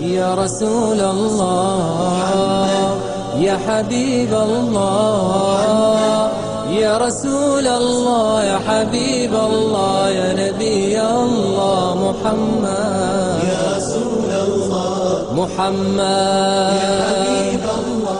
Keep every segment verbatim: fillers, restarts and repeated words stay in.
يا رسول الله، يا حبيب الله، يا رسول الله، يا حبيب الله، يا نبي الله، محمد. يا رسول الله، محمد. يا حبيب الله.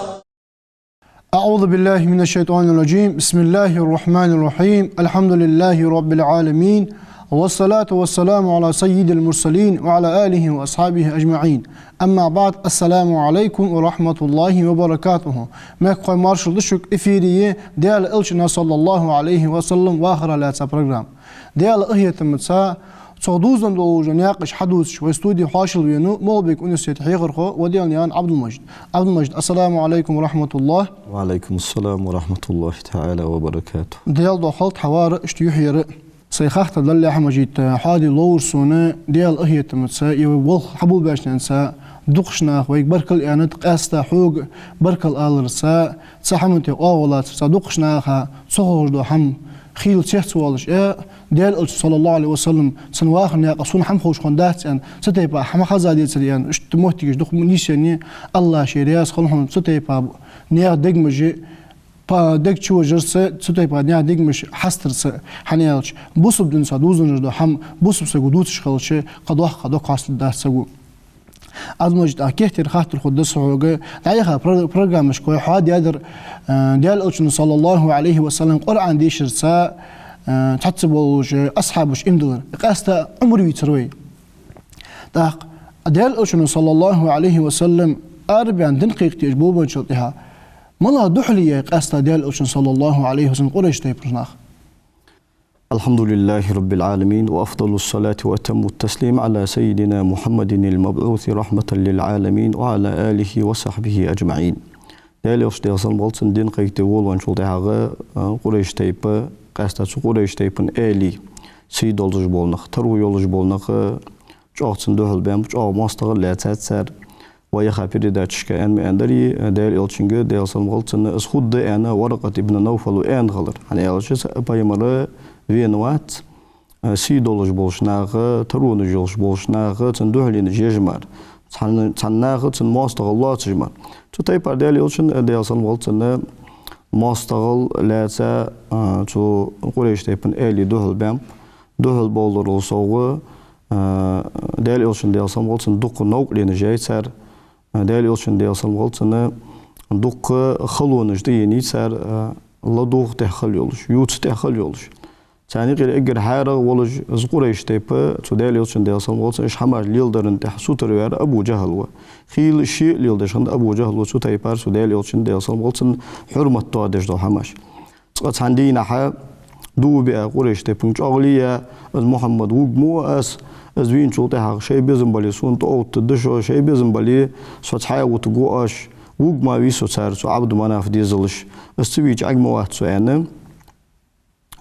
أعوذ بالله من الشيطان الرجيم. بسم الله الرحمن الرحيم. الحمد لله رب العالمين. والصلاة والسلام على سيد المرسلين وعلى آله وأصحابه أجمعين. أما بعد. السلام عليكم ورحمة الله وبركاته. Мехкахой, маршал да шуга. Эфире я Даьла Элчана, صلى الله عليه وسلم, вахара лаьца программа. Даьла къахетамца, цох дувзаденна долаш дола наькъаш хьадувцаш вай студе хьоашалгӀа венав МагӀалбика университета хьехархо Ваделнаькъан Ӏабдул-Мажид. Ӏабдул-Мажид, السلام عليكم ورحمة الله. وعليكم السلام ورحمة الله تعالى وبركاته. Даьла духьал тхьовра, иштта юхьера. Сай хаттар дале, Ӏабдул-Мажид, хьоаде ловр сона, Даьла къахетамца, е вай болх хьабоалабаьча наха дукхача наха вайга баркал аьннад, къаьстта хьога баркал аларца, цу хӀаман тӀа оагӀув лацарца, дукхача наха ца ховш дола хӀама хийла цецвоалаш, э, Даьла Элчан, صلى الله عليه وسلم, цун вахара наькъа сона хӀама ховш хиннадац аьнна, цу тайпара хӀама хеза децаре аьнна, иштта моттигаш дукха нийсъеннай, АллахӀ ше раьза хилва хьона, цу тайпара наьха дегаш, па-, дег чувожарца, цу тайпара наьха дегаш хьастарца, хӀана аьлча, бусалба динца дувзаденна дола хӀама бусалба саго дувцаш хилча, кхы доккха дог хьоастаргдац саго. Ӏабдул-Мажид, а, кхетар хаттар хургда са хьога. ДӀаяхача про-, программашка вай хьоадаьдар, э, Даьла Элчано, صلى الله عليه وسلم, Къуръан дешарца, э, цхьацца болаш асхьабаш иман диллар. Къаьстта Ӏумар вийцар вай. ТӀаккха Даьла Элчано, صلى الله عليه وسلم, арабаьнна дин кхайкадеш болабенначул тӀехьагӀа, малагӀа духьале яьй къаьстта Даьла Элчанна, صلى الله عليه وسلم, Къурайш тайпан нах? الحمد لله رب العالمين، وأفضل الصلاة وأتم التسليم على سيدنا محمد المبعوث رحمة للعالمين وعلى آله وصحبه أجمعين. Даьла Элча, Даьла салам хилда цунна, дин кхайкаде волавенначул тӀехьагӀа, а, Къурайш тайпа, къаьстта цу Къурайш тайпан аьлий, сий долаш бола нах, таро йолаш бола нах, чӀоагӀа цунна духьал баьннаб, чӀоагӀа моастагӀал лаьцад цар. Вай яха передачашка аьнна ма аьннадарий, Даьла Элчанга, Даьла салам хилда цунна, из хургда аьнна Варакъат ибн Навфала аьнна хилар. ХӀана аьлча, цу пайхамар вена вац, а, сий долаш болча наха, таронаш йолаш болча наха цунна духьаленаш еш мара, цхьан, цхьан наха цунна моастагӀал лоацаш мара. Цу тайпара Даьла Элчан, Даьла салам хилда цунна, моастагӀал лаьца, а, цу Къурайш тайпан аьлий духьал баьннаб. Духьал бовларал совгӀа, а, Даьла Элчан, Даьла салам хилда цунна, дукха новкъарлонаш яьй цар. Даьла Элчан, Даьла салам хилда цунна, дукха халонаш тӀаенай цар, а, ладувгӀа тӀехьа хала йолаш, ювца тӀехьа хала йолаш. Царна юкъера эггара хьарагӀа волаш из Къурайш тайпа, цу Даьла Элчан, Даьла салам хилда цунна, уж хӀамаш леладара тӀехьа сутара ваьр Абу ДжахӀал ва. Хийла ше а леладеш хиннад Абу ДжахӀала цу тайпара цу Даьла Элчан, Даьла салам хилда цунна, хьурмат доадеш дола хӀамаш. Цкъа цхьан дийнахьа дув биа Къурайш тайпан чӀоагӀле я, из Мухьаммад вувргва ма аз, из вийначул тӀехьагӀа шоай безам бале сона тӀаоттаргда шо, шоай безам бале со цхьаь вувргва оаш, вувргма вий со цар, цу Ӏабду-Манафа дезалаш, из ца вийча Ӏергма вац со, аьнна.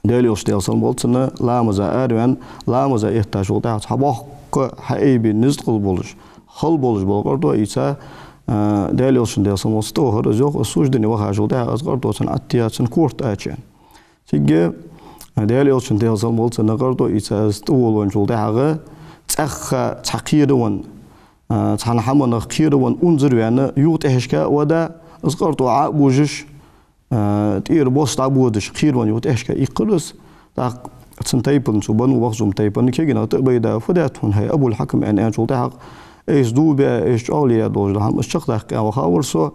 Даьла Элча, Даьла салам хилда цунна, ламаза араваьнна, ламаза эттачул тӀехьагӀа цхьа боккха хьаайбе низткъал болаш, хала болаш бола къартӀо ийца, а, Даьла Элчан, Даьла салам хилда цунна, тӀавахар из, йоах, из суждане вахачул тӀехьагӀа из къартӀо цунна Ӏаттийя, цун корта Ӏачуяьнна. Цига, а, Даьла Элчан, Даьла салам хилда цунна, къартӀо ийца из тӀаволавенначул тӀехьагӀа, цӀаьхха цхьа кхеравенна, а, цхьан хӀаманах кхеравенна, унзара ваьнна, юха тӀехьашка а вада, из къартӀо Ӏо а божаш, а, тӀера бос дӀабодаш, кхеравенна юха тӀехьашка иккхар из. ТӀаккха цун тайпан, цу Бану Махзум тайпан кагий нах тӀа а байда, фу даьд хьона, хӀай Абул-Хьакам, аьнна, аьнначул тӀехьагӀа, айса дув биа, айса чӀоагӀле яь долаш дола хӀама из чакхдаккха аьнна ваха вар со.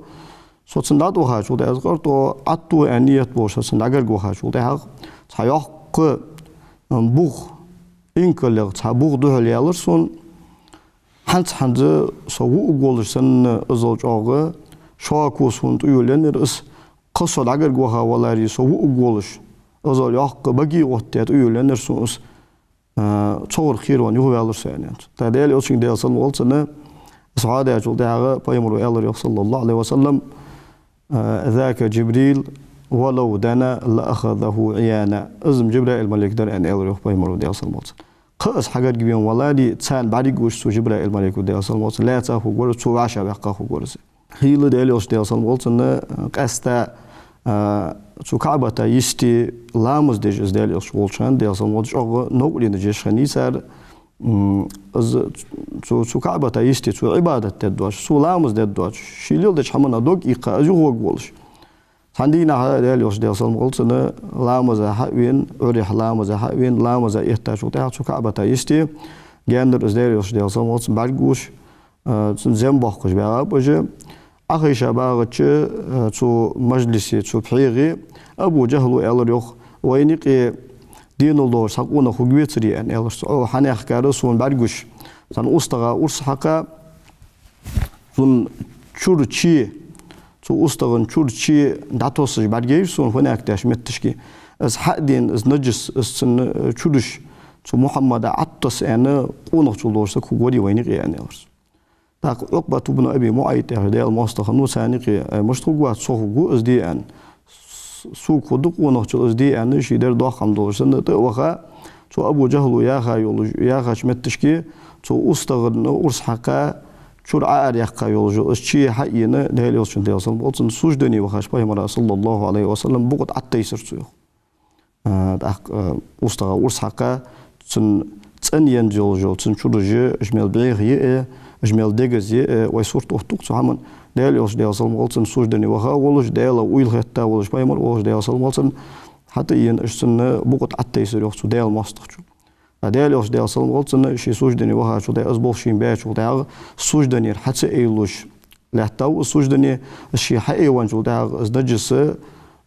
Со цунна дӀатӀавахачул тӀехьагӀа, из къартӀо Ӏатто аьнна ният болаш, со цунна дӀагарга вахачул тӀехьагӀа, цхьа йоккха, м, бугӀа, инкалех цхьа бугӀа духьал яьлар сона. ХӀанз-хӀанз со вуаргволаш санна, иззал чӀоагӀа шоко сона тӀаюллаеннаяр из. Кхы со дӀагарга ваха валаре, со вуаргволаш, иззал йоккха баге оттаяь тӀаюллаеннаяр сона из. А, цогӀара кхеравенна юхаваьлар со, аьнна, аьннад цо. ТӀаккха Даьла Элчанга, Даьла салам хилда цунна, из хьоадаьчул тӀехьагӀа пайхамаро аьлар, йоах, صلى الله عليه وسلم, а: «ذاك جبريل ولو دنا لأخذه عيانا». Из-м Жабраил малайк дар, аьнна, аьлар, йоах, пайхамаро, Даьла салам хилда цунна. Кхы из хьагарга вена валаре, царна бӀаргагуш цу Жабраил малайко, Даьла салам хилда цунна, лаьца хургвар из, цо вӀашагӀваьккха хургвар из. Хийла Даьла Элча, Даьла салам хилда цунна, къаьстта, а, цу КаӀбата йисте ламаз деш из Даьла Элча волча хана, Даьла салам хилда цунна, чӀоагӀа новкъарлонаш еш хиннай цар, М, из цу, цу КаӀбата йисте цо Ӏибадат деш доацаш, цо ламаз деш доацаш, ше леладеча хӀаманна дог иккха, из юхаваргволаш. Цхьан дийнахьа Даьла Элчано, Даьла салам хилда цунна, ламаза хьавена, Ӏуйрийна ламаза хьавена, ламаза эттачул тӀехьагӀа цу КаӀбата йисте, гаьнара из Даьла Элча, Даьла салам хилда цунна, бӀаргагуш, а, цунна зем боаккхаш багӀаб уж. Ӏохайша багӀача, а, цу мажлисе, цу пхьегӀа Абу ДжахӀла аьлар йоах: «Вайна юкъе денал долаш цхьа къонах хургвецарий?» — аьнна, аьлар цо. «Ӏо хьанехкара сона бӀаргагуш, цхьан устагӀа урс хьакха, цун чура чу, цу устагӀа чура чу дӀатоссаш бӀаргайайра сона, фуннагӀа тешаш метташка. Аз хьадена, из наджас, из цун, э, чураш цу Мухьаммада Ӏотосс аьнна, къонахчул долаш саг хургварий вайна юкъе?» — аьнна, аьлар цо. ТӀаккха Ӏукъбат ибн Аби МуӀайт яхаш Даьла моастагӀа хиннав царна юкъе: «Ай, мишта хургвац со хургва из де?» — аьнна. «Сога хургда къонахчал из де», — аьнна, ше дер доккха хӀама долаш санна, тӀаваха, цу Абу ДжахӀла яха йолаш, яхача метташка, цу устагӀа урс хьакха, чура Ӏоараяккха йолаш йола из чу хьаена, Даьла Элчанна, Даьла салам хилда цунна, суждане вахача Пайхамара, саллаллахӀу Ӏалайхи ва саллам, букъа тӀа Ӏотайсар цо, йоах. А, тӀаккха, а, устагӀа урс хьакха, цун цӀена енна йолаш йола цун чураш, уж мел бӀеха я, уж мел дегаза я, вай сурт оттаду-кх цу хӀаман. Даьла Элча, Даьла салам хилда цунна, суждане ваха волаш, Даьла уйла хетта волаш, Пайхамар волаш, Даьла салам хилда цунна, хьатӀаена уж цунна букъа тӀа Ӏотайсар, йоах, цу Даьла моастагӀчо. ТӀаккха Даьла Элча, Даьла салам хилда цунна, ше суждане вахачул тӀехьагӀа, из болх шийна баьчул тӀехьагӀа, сужданера хьа ца айволаш лаьттав из суждане, из ше хьаайвенначул тӀехьагӀа из наджас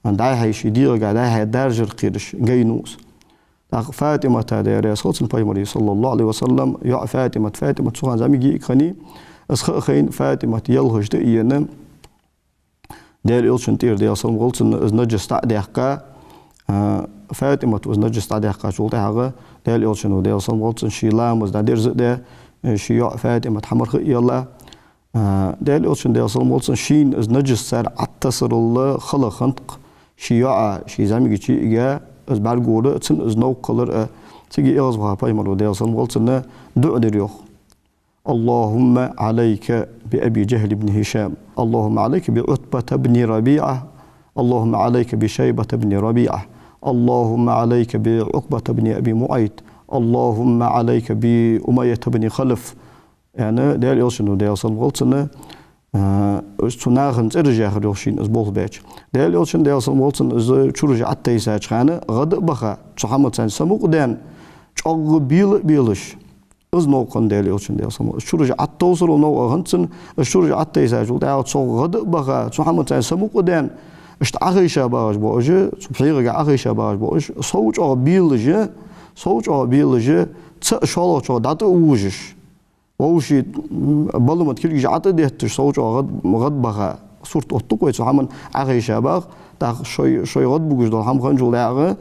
дӀай-хьай ший дегӀага дӀай-хьай даржар кхераш гайнав из. ТӀаккха ФатӀимата, Даьла раьза хилва цунна, Пайхамара, саллаллахӀу Ӏалайхи ва саллам, йоӀ ФатӀимат, ФатӀимат цу хана зӀамига йиӀиг хиннай, из ха а хайна, ФатӀимат йӀалхаш тӀаена, Даьла Элчана тӀера, Даьла салам хилда цунна, из наджас дӀа а даьккха, а, ФатӀимата из наджас дӀадаьккхачул тӀехьагӀа, Даьла Элчано, Даьла салам хилда цунна, ший ламаз дӀадерза а даь, ший йоӀ ФатӀимат хьамарха а елла, а, Даьла Элчано, Даьла салам хилда цунна, шийна из наджас цар Ӏотассарал хала хиннад-кх ший йоӀа, ший зӀамигача йиӀига из бӀаргагора, цунна из новкъа хилар а. Цига эгӀазваха Пайхамара, Даьла салам хилда цунна, дуӀа дир, йоах: «اللهم عليك بأبي جهل بن هشام، اللهم عليك بعتبة بن ربيعة، اللهم عليك بشيبة بن ربيعة، اللهم عليك بعقبة بن أبي معيط، اللهم عليك بأمية بن خلف», — аьнна, Даьла Элчано, Даьла салам хилда цунна, а, цу нахана цӀераш яхар, йоах, шийна из болх баьча. Даьла Элчано, Даьла салам хилда цунна, из чураш Ӏотайсача хана гӀад а баха, цу хӀаманца самукъадаьнна, чӀоагӀа бела а белаш, из новкъа хиннад Даьла Элчана, Даьла салам хилда цунна. Из чураш Ӏотовсарал новкъа хиннад цунна, из чураш Ӏотайсачул тӀехьагӀа цох гӀад а баха, цу хӀаманца самукъадаьнна, иштта Ӏохайша багӀаш ба уж, цу пхьегӀага Ӏохайша багӀаш ба уж, сов чӀоагӀа белаш, сов чӀоагӀа белаш, цаӀ шоллагӀчох дӀатӀа а вужаш, вовший, м, баламат кулгаш ӀотӀадетташ, сов чӀоагӀа гӀад-, гӀад баха, сурт оттаду-кх вай цу хӀаман, Ӏохайша багӀа, тӀаккха шоай, шоай гӀад бугаш дола хӀама хинначул тӀехьагӀа,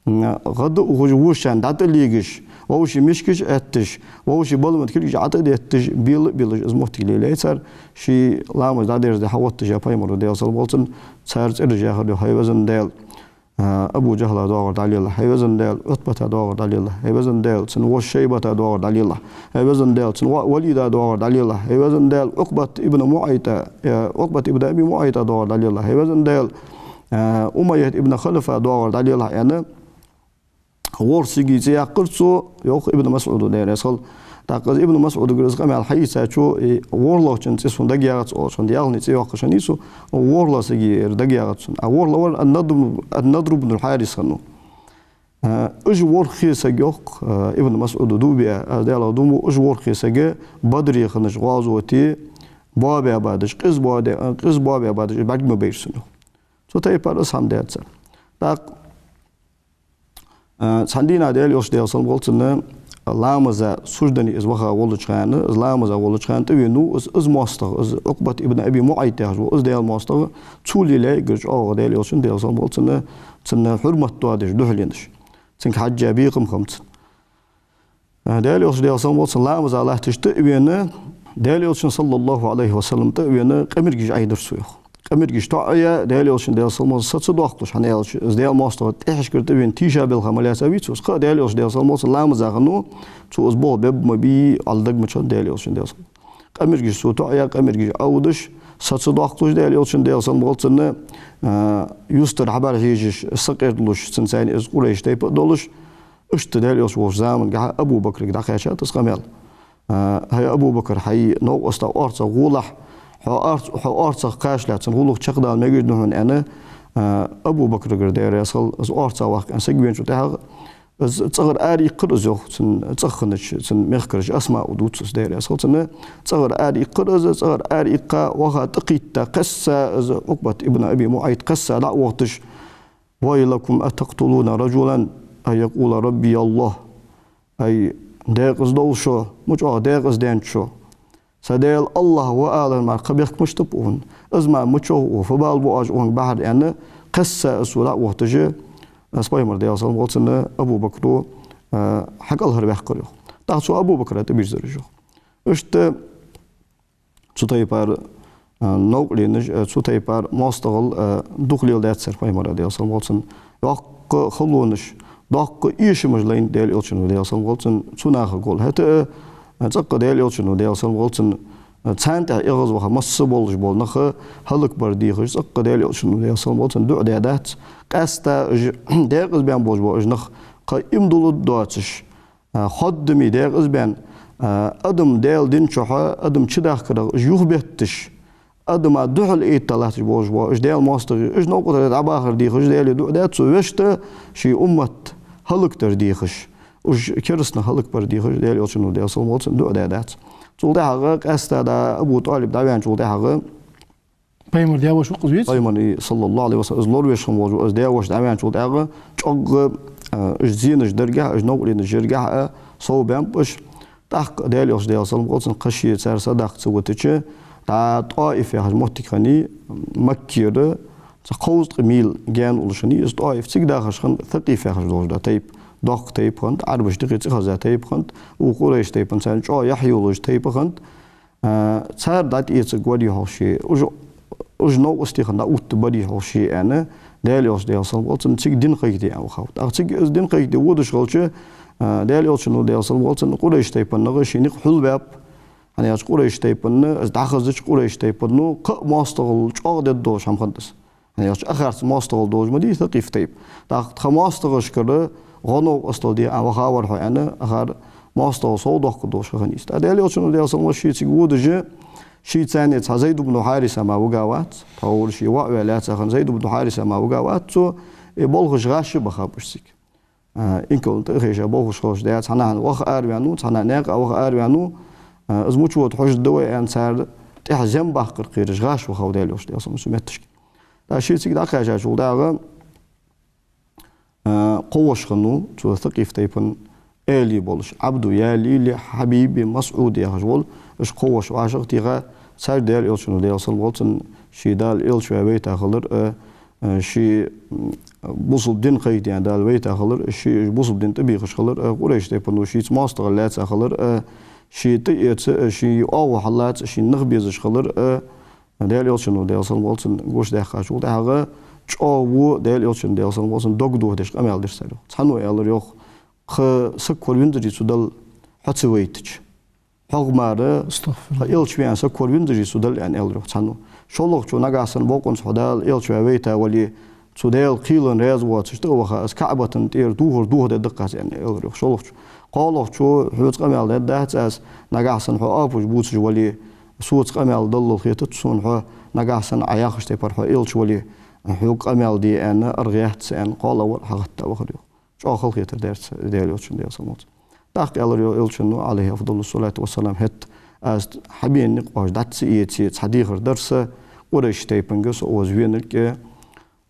м, гӀад а ухаш, вувшашца дӀатӀа а легаш, вовший мишкаш а Ӏотташ, вовший баламат кулгаш ӀотӀадетташ, бела а белаш, из моттиг лелаяьй цар, ший ламаз дӀадерзадаь хьаотташ а Пайхамара, Даьла салам хилда цунна, цар цӀераш яхар, йоах: «ХӀай Веза Даьла, а, Абу ДжахӀла доагӀар дӀалелахь, хӀай Веза Даьла, Ӏутбата доагӀар дӀалелахь, хӀай Веза Даьла, цун воша Шайбата доагӀар дӀалелахь, хӀай Веза Даьла, цун воӀ Валида доагӀар дӀалелахь, хӀай Веза Даьла, Ӏукъбат ибн МуӀайта, э, Ӏукъбат ибн Аби МуӀайта доагӀар дӀалелахь, хӀай Веза Даьла, э, Умайят ибн Халафа доагӀар дӀалелахь», — аьнна, ворхӀ сага цӀи яьккхар цо, йоах Ибн МасӀуда, Даьла раьза хилва. ТӀаккха из Ибн МасӀудагара из къамаьл хьаийцачо, э, ворхӀлагӀчун цӀи сона дагайоагӀац, оалаш хиннад, ялхлагӀа цӀи йоаккхаш хиннай цо, ворхӀлагӀча сагагара дагайоагӀац сона. А ворхӀлагӀвар ан-Надр, ан-Надр ибн аль-Хьарис хиннав. Э, уж ворхӀ сага, йоах, э, Ибн МасӀуда, дув биа, аз Даьлах дув буъ, уж ворхӀ сага Бадре хиннача гӀазоте боабаь бадаш, къиза боабаь, къиза боабаь бадаш бӀарга ма байра сона, йоах. Цу тайпара из хӀама даьд цар. ТӀаккха, а, цхьан дийнахьа Даьла Элча, Даьла салам хилда цунна, ламаза, суждане из ваха волча хана, из ламаза волча хана тӀавенав из, из моастагӀа, из Ӏукъбат ибн Аби МуӀайт яхаш вола из Даьла моастагӀа, цо лелаяьй эггара чӀоагӀагӀа Даьла Элчан, Даьла салам хилда цунна, цунна хьурмат доадеш духьаленаш. Цунга хьежжа бекхам хиннаб цун. А, Даьла Элча, Даьла салам хилда цунна, ламаза латташ тӀавена, Даьла Элчан, саллаллахӀу Ӏалайхи ва саллам, тӀавена, къамаргаш Ӏайдар цо, йоах. Къамаргаш тоӀаяь, Даьла Элчан, Даьла салам хилда цунна, саца доаккхалуш, хӀана аьлча, из Даьла моастагӀа тӀехьашкара тӀавена тийша белха ма лаьцавий цо. Из кхы а Даьла Элча, Даьла салам хилда цунна, ламаза хиннав, цо из болх беб ма бий, аьнна дагадоагӀа Даьла Элчан, Даьла салам хилда цунна. Къамаргаш цо тоӀаяь, къамаргаш Ӏовдаш, саца доаккхалуш Даьла Элчан, Даьла салам хилда цунна, а, юстара хьабӀарахьежаш, сакъердалуш, цунца цхьана из Къурайш тайпа а долаш, Иштта Даьла Элча волча замангахьа Абу Бакрага дӀакхаьчад из къамаьл. А, хӀай Абу Бакр, хьай новкъоста орцагӀа гӀолахь, хьо орц-, хьо орцагӀа кхачале цун гӀулакх чакхдала мегаш да хьона, аьнна, а, Абу Бакрагара, Даьла раьза хилва, из орцагӀа ваккха аьнна саг веначул тӀехьагӀа, из цӀагӀара араиккхар из, йоах, цун цӀагӀа хиннача, цун мехкарча Асмаъ дувц из, Даьла раьза хилва цунна, цӀагӀара араиккхар из, цӀагӀара араиккха, ваха тӀакхийтта, кхесса из Ӏукъбат ибн Аби МуӀайт кхесса дӀа а вохийташ: «ويلكم أتقتلون رجلا أن يقول ربي الله». Ай, декъаза довла шо, ма чӀоагӀа декъаза даьннад шо. Са Даьла АллахӀ ва алар мара кхы бехк мишта ба укхун? Из мара мичахьа ва, фу бала бу оаш укхунга бахьар, аьнна, кхесса из цо дӀа а вохийташ, из Пайхамар, Даьла салам хилда цунна, Абу Бакро, а, хьакӀалхарваьккхар, йоах. ТӀаккха цо Абу Бакра тӀабийрзар уж, йоах. Иштта цу тайпара, а, новкъарлонаш, а, цу тайпара моастагӀал, а, дукха леладаьд цар Пайхамара, Даьла салам хилда цунна. Доккха халонаш, доккха эшамаш лайнад Даьла Элчано, Даьла салам хилда цунна, цу нахага гӀолла. ХӀаьта а, а, цӀаккха Даьла Элчано, Даьла салам хилда цунна, а, царна тӀехьа эгӀазваха масса болаш бола нах хӀалакбар дехаш, цӀаккха Даьла Элчано, Даьла салам хилда цунна, дуӀа даь дац. Къаьстта уж декъаза баьнна болаш бола уж нах кхы иман дулларгдоацаш, а, ходдаме декъаза баьнна, а, адам Даьла дина чухьа, адам чудахкарах уж юхабетташ, адама духьал этталатташ болаш бола уж Даьла моастагӀий, уж новкъа тӀара дӀабахар дехаш, Даьлага дуӀа даьд цо, вешта ший уммат хӀалакдар дехаш, уж кераста нах хӀалакбар дехаш, Даьла Элчано, Даьла салам хилда цунна, дуӀа даь дац. Цул тӀехьагӀа къаьстта да Абу ТӀалиб дӀаваьнначул тӀехьагӀа, Пайхамара даь-воша ва-кх из, веций? Пайхамара, саллаллахӀу ӀалайхӀи ва саллам, из лоравеш хинна волаш ва из даь-воша дӀаваьнначул тӀехьагӀа, чӀоагӀа, а, уж зенаш даргахьа, уж новкъарлонаш даргахьа, а, сов баьннаб уж. ТӀаккха Даьла Элча, Даьла салам хилда цунна, кхы ше цар садаккха ца витача, дӀа ТӀоиф яхаш моттиг хиннай, Маккара цхьа кховзткъа мил гаьна уллаш хиннай из ТӀоиф, цига дахаш хиннад Сакъиф яхаш долаш дола тайпа, доккха тайпа хиннад, Ӏарбашта юкъе цӀихеза тайпа хиннад, укх Къурайш тайпан царна чӀоагӀа яхь йолаш тайпа хиннад. А, цар дӀатӀаэцаргварий хьогӀ ше, уж, уж новкъостий хинна дӀаоттаргбарий хьогӀ ше, аьнна, Даьла Элча, Даьла салам хилда цунна, цига дин кхайкаде аьнна вахав. ТӀаккха цига из дин кхайкаде водаш хилча, а, Даьла Элчано, Даьла салам хилда цунна, Къурайш тайпан нах ший никъ хьулбаьб, хӀана аьлча Къурайш тайпан, из дӀахазача Къурайш тайпано кхы а моастагӀал чӀоагӀа дергдолаш хӀама хиннад из. ХӀана аьлча ахарца моастагӀал долаш ма дий Сакъиф тайпа. ТӀаккха тха моастагӀашкара гӀо новкъостал де а ваха вар хьо, аьнна, ахар моастагӀал сов доаккхаргдолаш хиннай из. ТӀаккха Даьла Элчано, Даьла салам хилда цунна, шийцига водаш, ше царна цхьа Зайд ибн Хьариса мара вига вац, тхьовра ший воӀ ваь лаьца хинна Зайд ибн Хьариса мара вига вац цо, э, болхаш гӀаш а баха ба уж цига. А, инкална тӀа а хеша болхаш хилаш да, цхьаннахьа ваха араваьннав, цхьаннахьа наькъа ваха араваьннав, а, из мича вода хьожаргда вай аьнна, цар тӀехьа зем баккхар кхераш гӀаш вахав Даьла Элча, Даьла салам хилда цунна, цу метташка. ТӀаккха шийцига дӀакхаьчачул тӀехьагӀа, а, кхо воша хиннав цу Сакъиф тайпан, Эли болаш, Ӏабду, Яли, Хьабиби, МасӀуд яхаш вола, уж кхо воша вӀашагӀтеха, царга Даьла Элчано, Даьла салам хилда цунна, ше Дала Элча ваь вайта хилар, а, а, ше, м, бусалба дин кхайкаде Дала вайта хилар, ше уж бусалба дина тӀабехаш хилар, а, Къурайш тайпано шийца моастагӀал лаьца хилар, а, ше тӀаэца, а, ший оагӀув хьаллаца, шийна нах безаш хилар, а, Даьла Элчано, Даьла салам хилда цунна, гучадаьккхачул тӀехьагӀа чӀоагӀа во Даьла Элчано, Даьла салам хилда цунна, дог дохадеш къамаьл дир цар, йоах. Цхьанне аьлар, йоах: «Кхы саг коравензарий цу Далла хьо ца вайтача? ХьогӀ мара, астагӀфируллахӀ, кхы Элча ве аьнна саг коравензарий цу Далла?» — аьнна, аьлар, йоах, цхьанне. ШоллагӀчо: «Нагахьа санна бокъонца хьо Дала Элча ваь вайта вале, цу Даьла кхелана раьза воацаш тӀа а ваха, аз КаӀбата тӀера духар дохадергда-кх аз», — аьнна, аьлар, йоах, шоллагӀчо. КхоалагӀчо: «Хьоца къамаьл дергдац аз, нагахьа санна хьо оапаш бувцаш вале, соца къамаьл даллал хетац сона хьо, нагахьа санна Ӏа яхача тайпара хьо Элча вале, хьога къамаьл де аьнна аргӀа яц са», — аьнна, кхоалагӀвар хьагӀатта вахар, йоах. ЧӀоагӀа халахетар даьд цар Даьла Элчанна, Даьла салам хилда цунна. ТӀаккха аьлар, йоах, Элчано, Ӏалайхи афдалу ссалату вассалам, хӀаьта аз хьабена никъ оаш дӀа ца эце, цхьа дехар дар са, Къурайш тайпанга со оза венар кӀе,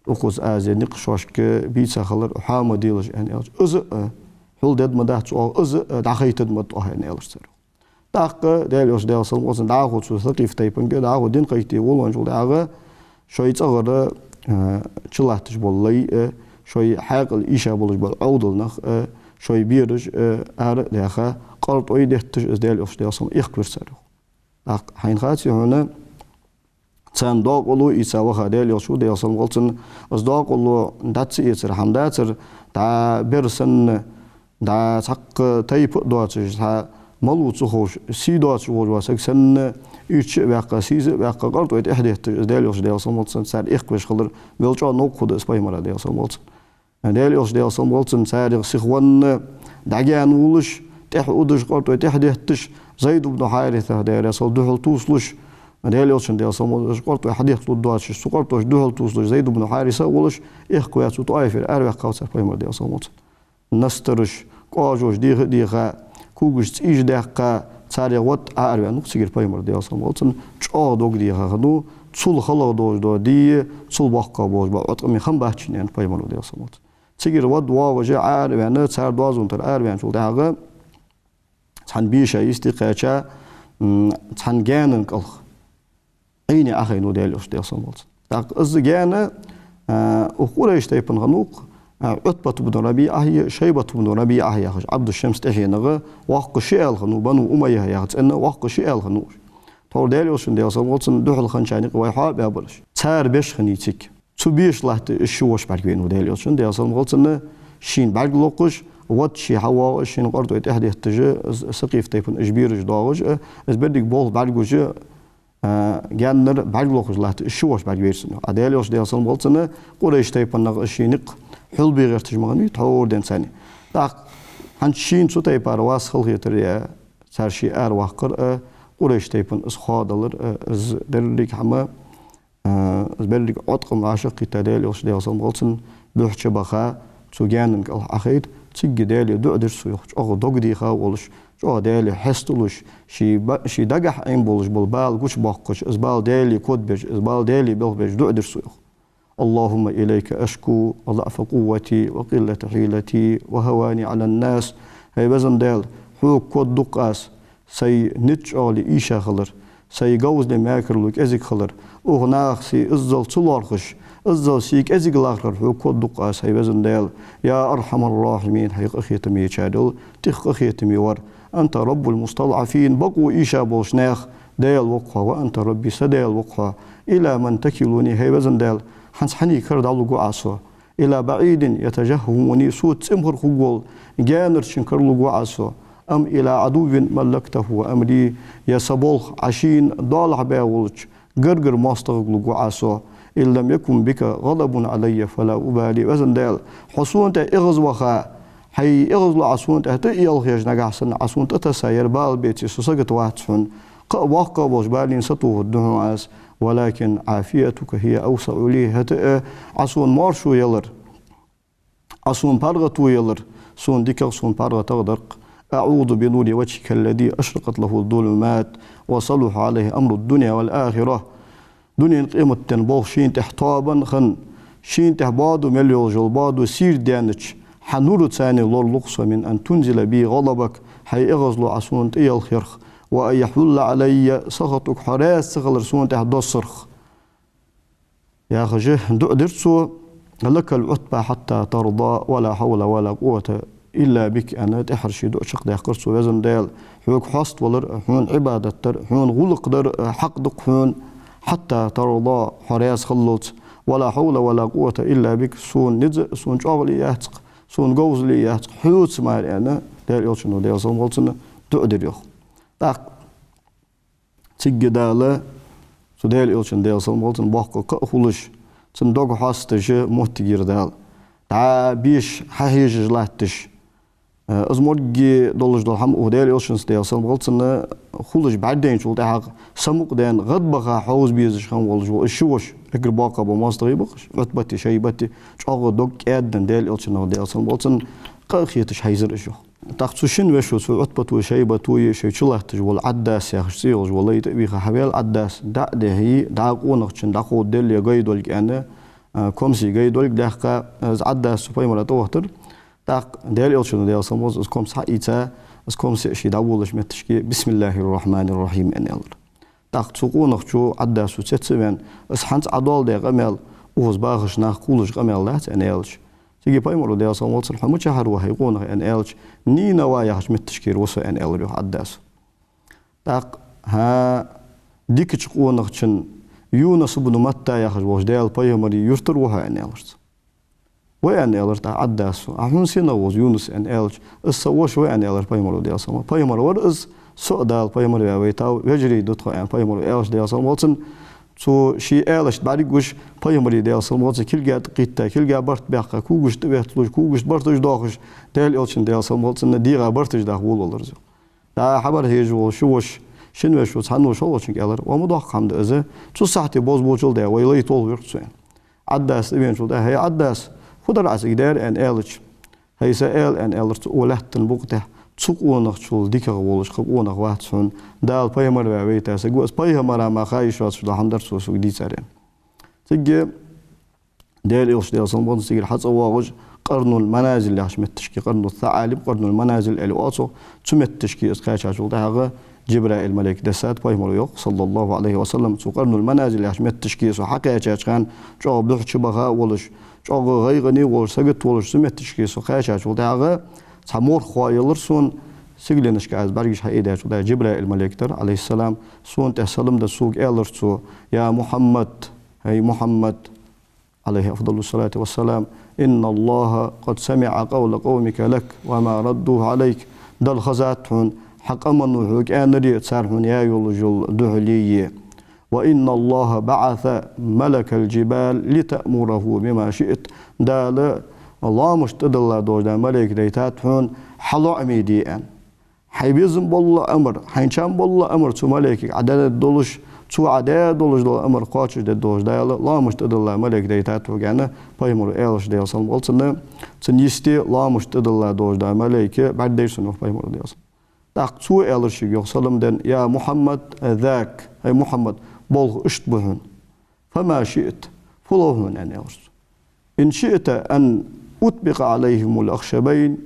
укхаза аз ер никъ шоашка бийца хилар хьо ма делаш, аьнна, аьлча, из а хьулдергда ма дац оаха, из а дӀахайтаргда ма да оаха, аьнна, аьлар цар. ТӀаккха Даьла Элча, Даьла салам хилда цунна, дӀахо цу Сакъиф тайпанга, дӀахо дин кхайкаде волавенначул тӀехьагӀа, шоай цӀагӀара, а, чулатташ бола лай а, шоай хьаькъал ийша болаш бола Ӏовдал нах а, шоай бераш а ара а даьха, къартӀой детташ, из Даьла Элча, Даьла салам, эккхавир цар, йоах. ТӀаккха хьайна хаций хьона, царна дакъа лу ийца ваха Даьла Элча, Даьла салам хилда цунна, из дакъа лу дӀа ца эцар хӀама дацар, дӀа бер санна, дӀа цхьаккха тайпа а доацаш, цхьа малав ца ховш, сий доацаш волаш вола саг санна, ирча а ваьккха, сийза а ваьккха, къартӀой тӀехьа детташ, из Даьла Элча, Даьла салам хилда цунна, цар эккхавеш хилар, мел чӀоагӀа новкъа хургда из Пайхамара, Даьла салам хилда цунна. Даьла Элча, Даьла салам хилда цунна, царех сихвенна дӀагаьна волаш, тӀехьа удаш, къартой тӀехьа детташ, Зайд ибн Хьарисах, Даьла раьза хилва цунна, духьал тувсалуш, Даьла Элчана, Даьла салам хилда цунна, къартой хьадетталургдоацаш, цу къартошта духьал тувсалуш Зайд ибн Хьариса а волаш, эхкъаваь цу ТӀоифера араваьккхав цар Пайхамар, Даьла салам хилда цунна. Настараш, кӀажош деха а деха, когаш цӀийш даьккха, царех вад Ӏоараваьннав-кх цигара Пайхамар, Даьла салам хилда цунна, чӀоагӀа дог деха хиннав, цул халагӀа долаш дола ди, цул боккха болаш бола Ӏоткъам хам бац шийна, аьннад Пайхамара, Даьла салам хилда цунна. Цигара вад воагӀаш Ӏоараваьнна, цар доазон тӀара араваьнначул тӀехьагӀа, цхьан беша йисте кхаьча, м, цхьан гаьнан кӀалха Ӏийне Ӏохайнав Даьла Элча, Даьла салам хилда цунна. ТӀаккха из гаьна, а, укх Къурайш тайпан хиннав-кх, а, Ӏутбат ибн РабиӀахи Шайбат ибн РабиӀахи яхаш, Ӏабдушшамс тӀехьенах, воккха ши аьла хиннав, Бану Умайя яха цӀен воккха ши аьла хиннав уж. Тхьовра Даьла Элчана, Даьла салам хилда цунна, духьал хинначарна юкъе вай хьоабаь бараш. Цар беш хиннай цига. Цу беша латта из ши воша бӀаргавайнав Даьла Элчана, Даьла салам хилда цунна, шийна бӀарг локхаш, вад ше хьавоагӀаш, шийна къартой тӀехьа детташ, из Сакъиф тайпан уж бераш доагӀаш, из берригаш болх бӀаргагуш, а, гаьннара бӀарг локхаш латта из ши воша бӀаргавайра цунна. А Даьла Элча, Даьла салам хилда цунна, Къурайш тайпан нах из ший никъ хьулбе гӀерташ ма хиннавий тхьовра денз царна. ТӀаккха хӀанз шийна цу тайпара вас халахетар а, цар ше араваккхар а, Къурайш тайпан из хоадалар а, из деррига хӀама, а, из берригаш Ӏоткъам вӀашагӀкхийтта Даьла Элча, Даьла салам хилда цунна, буьхьа чубаха, цу гаьнан кӀалха Ӏохайта, цига Даьлага дуӀа дир цо, йоах, чӀоагӀа дог деха волаш, чӀоагӀа Даьлага хьесталуш, ший ба-, ший дагахьа Ӏийна болаш бола бала гучабоаккхаш, из бала Даьлага кодабеш, из бала Даьлага белхабеш дуӀа дир цо, йоах. اللهم إليك أشكو ضعف قوتي وقلة حيلتي وهواني على الناس. ХӀай везан Даьла, хьога кодду-кх аз сай низ чӀоагӀал ийша хилар, сай говзал, мекарло кӀезига хилар, укх наха сий иззал ца лоархӀаш, иззал сий кӀезига лархӀар хьога кодду-кх аз, хӀай везан Даьла. يا أرحم الراحمين, хьай къахетамечарел тӀех къахетаме вар. أنت رب المستضعفين, бакъо ийша болча наьха Даьла ва-кх хьо, وأنت ربي, са Даьла ва-кх хьо. إلى من تكلني, хӀай везан Даьла, хӀанз хьанга кара дӀалургва Ӏа со? إلى بعيد يتجهمني, соца цӀимхара хургвола гаьнарчунга кара лургва Ӏа со? أم إلى عدو ملكته أمري, е са болх Ӏа шийна доалахьа баь волча гаргара моастагӀага лургва Ӏа со? إن لم يكن بك غضب علي فلا أبالي. Везан Даьла, хьо сона тӀа эгӀазваха, хьай эгӀазло Ӏа сона тӀа тӀаелхаш, нагахьа санна Ӏа сона тӀатесса ер бала беце, со сагота вац хьона. Кхы а боккха болча балийна сатохаргда хьона аз. ولكن عافيتك هي أوسع لي, хӀаьта а Ӏа сона моаршо ялар, Ӏа сона паргӀато ялар сона дикагӀа, сона паргӀатагӀа дар-кх. أعوذ بنور وجهك الذي أشرقت له الظلمات وصلح عليه أمر الدنيا والآخرة. Дунен, къематден болх шийна тӀехьа тоабан хинна, шийна тӀехьа боадо мел йолаш йола боадо сийрдаьннача хьа нураца лоралу-кх со, من أن تنزل بي غضبك, хьай эгӀазло Ӏа сона тӀаелхарх, وأن يحل علي سخطك, хьо раьза ца хилар сона тӀехьа доссарх, яхаш дуӀа дир цо. لك العتبى حتى ترضى ولا حول ولا قوة إلا بك, аьнна, тӀехьара ший дуӀа чакхдаьккхар цо. Везан Даьла, хьога хьаставалар, хьона Ӏибадат дар, хьона гӀулакх дар хьакъ да-кх хьона, حتى ترضى, хьо раьза хиллалца, ولا حول ولا قوة إلا بك, сона низ а, сона чӀоагӀал а яц-кх, сона говзал а яц-кх хьоца мара, аьнна, Даьла Элчано, Даьла салам хилда цунна, дуӀа дир, йоах. ТӀаккха цига Дала цу Даьла Элчана, Даьла салам хилда цунна, боккха кхаъ хулаш, цун дог хьоасташ моттиг йир Дала. ДӀа беша хьахьежаш латташ, э, из моргге долаш дола хӀама укх Даьла Элчанца, Даьла салам хилда цунна, хулаш бӀаргадайначул тӀехьагӀа, самукъадаьнна гӀадбаха хьовза безаш хинна волаш вола из ши воша, эггара боккха бола моастагӀий ба-кх уж, Ӏутбати Шайбати, чӀоагӀа дог кӀаьдденна Даьла Элчанах, Даьла салам хилда цунна, къа а хеташ хьайзар уж, йоах. ТӀаккха цу шин вешийца, цу Ӏутбатои Шайбатои, шоай чулатташ вола Ӏаддас яхаш цӀи йолаш вола лай тӀа а вийха хьавел Ӏаддас, дӀа а дехье, дӀа къонахчун дӀакховдаделле гай долга аьнна, а, комси гай долга даьккха, из Ӏаддас цу Пайхамара тӀавахийтар. ТӀаккха Даьла Элчано, Даьла салам хилда цунна, из комс хьаийца, из комсе а ше дӀаволалуш моттиге, بسم الله الرحمن الرحيم, аьнна аьлар. ТӀаккха цу къонахчо, Ӏаддасо цецваьнна, из хӀанз Ӏа доаладаь къамаьл, укхаза бахаш нах кхоллаш къамаьл дац, аьнна аьлча, цига Пайхамара, Даьла салам хилда цунна, хьо мичахьара ва, хӀай къонах, аьнна аьлча, Нинава яхача моттигера ва со, аьнна аьлар, йоах, Ӏаддасо. ТӀаккха, хӀа, дикача къонахчун, Юнус ибн Матта яхаш волча Даьла Пайхамара юртара ва хьо, аьнна аьлар цо. Ва, аьнна аьлар тӀаккха Ӏаддасо. А хьона сенах ва из Юнус, аьнна аьлча, из са воша ва, аьнна аьлар Пайхамара, Даьла салам хилда цунна. Пайхамар вар из, со а Дала пайхамар ваь вайтав, вежарий да тхо, аьнна, Пайхамара аьлча, Даьла салам хилда цунна, Цо ший аьлашта бӀаргагуш, пайхамара, Даьла салам хилда цунна, кулга тӀакхийтта, кулга барт баьккха, когаш тӀаветталуш, когаш барташ доахаш, Даьла элчан, Даьла салам хилда цунна, дегӀа барташ даха волавелар из. ДӀа хабар хьежаш вола ший воша, шин воша, цхьан воша хьалхарчунга аьлар: «Ва ма доккха хӀама да из, цу сахьте бозбуунчал даь, вай лай толхавир-кх цо», — аьнна. Ӏаддаса тӀавеначул тӀехьагӀа: «ХӀей, Ӏаддас, фу дар Ӏа цига даьр?» — аьнна аьлча, «ХӀай са аьла, — аьнна аьлар цо, — укх лаьттан букъа тӀа цу къонахчул дикагӀа волаш кхы къонах вац хьона, Дала пайхамар ваь вайтар саг ва из, пайхамара мара ха йиш йоацаш дола хӀама дар цо сога дийцар», — аьнна. Цига Даьла элча, Даьла салам хилда цунна, цигара хьацӀавоагӀаш, Къарнул Маназил яхача метташка, Къарну СаӀалиб, Къарнул Маназил аьле оал цох, цу метташка из кхаьчачул тӀехьагӀа Джабраил малейк дессад, пайхамара йоах, саллаллахӀу Ӏалайхи ва саллам, цу Къарнул Маназил яхача метташка со хьакхаьчача хана, чӀоагӀа бух чубаха волаш, чӀоагӀа гӀайгӀане волаш, сагота волаш, цу метташка со кхаьчачул тӀехьагӀа цхьа морх хьоаелар сона, сигаленашка аз бӀаргаш хьаийдаьчул тӀехьагӀа Джабраил малейк дар, Ӏалайхи ссалам, сона тӀа салам даь, сога аьлар цо: «يا محمد, хӀай Мухьаммад, عليه أفضل الصلاة والسلام, إن الله قد سمع قول قومك لك وما ردوه عليك. Дала хезад хьона хьа къамо хьога аьннаре, цар хьона яь йолаш йола духьале. وإن الله بعث ملك الجبال لتأمره بما شئت. Дала лоамашта тӀадилла долаш дола малейк дайтад хьона хьа лоӀаме де аьнна. Хьай безам бола амар, хьайна чам бола амар цу малейкага Ӏа даь долаш, цо Ӏа даь долаш дола амар кхоачашде долаш Дала лоамашта тӀадилла малейк дайтад хьога», — аьнна, пайхамара аьлча, Даьла салам хилда цунна, цунна йисте лоамашта тӀадилла долаш дола малейк бӀаргадайра сона, йоах пайхамара, Даьла салам. ТӀаккха цо аьлар шийга, йоах, салам даь: «يا محمد, ذاك, хӀай Мухьаммад, болх иштта ба хьона. فما شئت, фу лов хьона?» — аьнна аьлар цо. «إن شئت أن أطبق عليهم الأخشبين,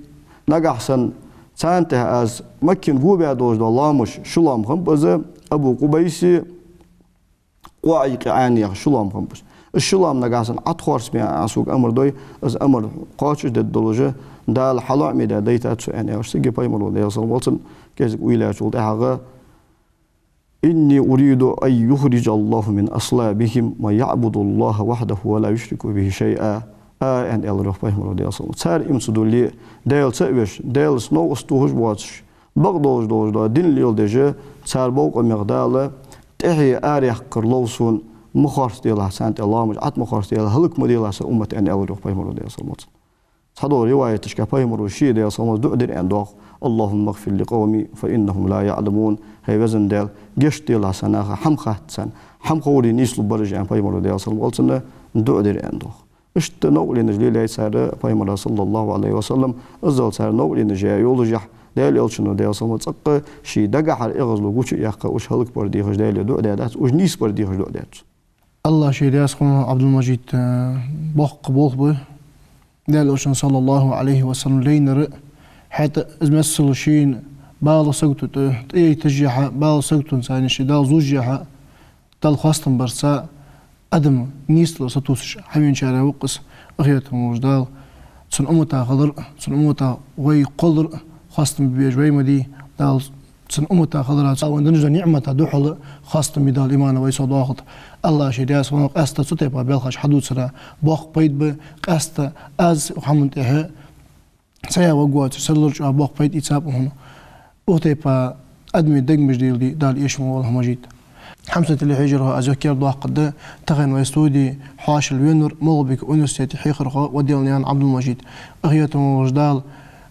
нагахьа санна царна тӀа аз Макка гобаь долаш дола лоамаш, ши лоам хиннаб из, Абу Къубайси Къоаикъиан яха ши лоам хиннаб из. Из ши лоам нагахьа санна Ӏа тӀахорсабе Ӏа сога амар дой, из амар кхоачашде долаш Дала хьа лоӀаме даь дайтад цо», — аьнна аьлча, цига пайхамара, Даьла салам хилда цунна, кӀезига уйла яьчул тӀехьагӀа: «إني أريد أن يخرج الله من أصلابهم من يعبد الله وحده ولا يشرك به شيئا», — аьнна аьлар, йоах, пайхамара, Даьла салам хилда цунна. Цар иман ца дулле, Даьла ца а веш, Даьлаца новкъост тохаш воацаш, бакъдолаш долаш дола дин леладеш, цар бокъонца Дала тӀехье араяьккхар лов сона, ма хорсаделахь царна тӀа лоамаш, Ӏа тӀа ма хорсаделахь, хӀалак ма делахь са уммат, аьнна аьлар, йоах, пайхамара, Даьла салам хилда цунна. Цхьадолча риваяташка пайхамара ший, Даьла салам хилда цунна, дуӀа дир аьнна доагӀа: «اللهم اغفر لقومي فإنهم لا يعلمون». «ХӀай веза Даьла, гешт делахь са наха, хӀама хац царна, хӀама ховре нийслургбар уж», — аьнна, пайхамара, Даьла салам хилда цунна, дуӀа дир аьнна доагӀа. Иштта новкъарлонаш лелаяьй цар пайхамара, саллаллахӀу Ӏалайхи ва саллам, иззал цар новкъарлонаш яь йолашехь, Даьла элчано, Даьла салам хилда цунна, цӀаккха ший дагахьара эгӀазло гучаяьккха, уж хӀалакбар дехаш Даьлага дуӀа даьдац, уж нийсбар дехаш дуӀа даьд цо. АллахӀа ший раьза хилва хьона, Ӏабдул-Мажид, э, боккха болх ба Даьла элчано, саллаллахӀу Ӏалайхи ва саллам, лайнар. ХӀаьта из миссел шийна бала сагото тӀа, тӀаяйташехьа, бала саготонца ший Дала зувшшехьа, Далла хоастам барца адам нийсдалар сатувсаш хьавеначарех ва-кх из. Къахетам болаш Дала цун умматах хилар, цун умматах вай кхоллар хоастам беш вай ма дий. Дала цун умматах хиларах, цо вайна денна долча ниӀматах духьала хоастам бе Дала имана вай совдоахалда. АллахӀа ший раьза хилва хьона, къаьстта цу тайпара белхаш хьадувцарах боккха пайда ба, къаьстта аз хӀаман тӀехьа ца яь варгвоацар, серлар чӀоагӀа боккха пайда ийцаб хьона. Укх тайпара адамий дегаш дийла де Дала эшам болба, Мажид. Хьамсара телехьежархой, аз юхкера доаккхаргда, тахан вай студе хьоашалгӀа венавар МагӀалбика университета хьехархо Ваделнаькъан Ӏабдул-Мажид. Къахетам болаш Дала,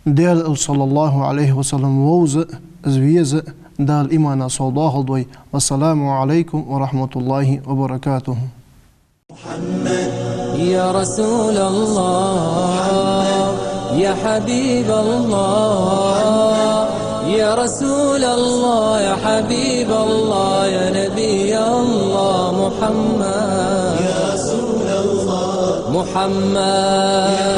Даьла элча, саллаллахӀу Ӏалайхи ва саллам, вовза, из веза Дала имана совдоахалда вай. والسلام عليكم ورحمة الله وبركاته. يا رسول الله، يا حبيب الله، يا رسول الله، يا حبيب الله، يا نبي الله محمد. يا رسول الله. محمد. يا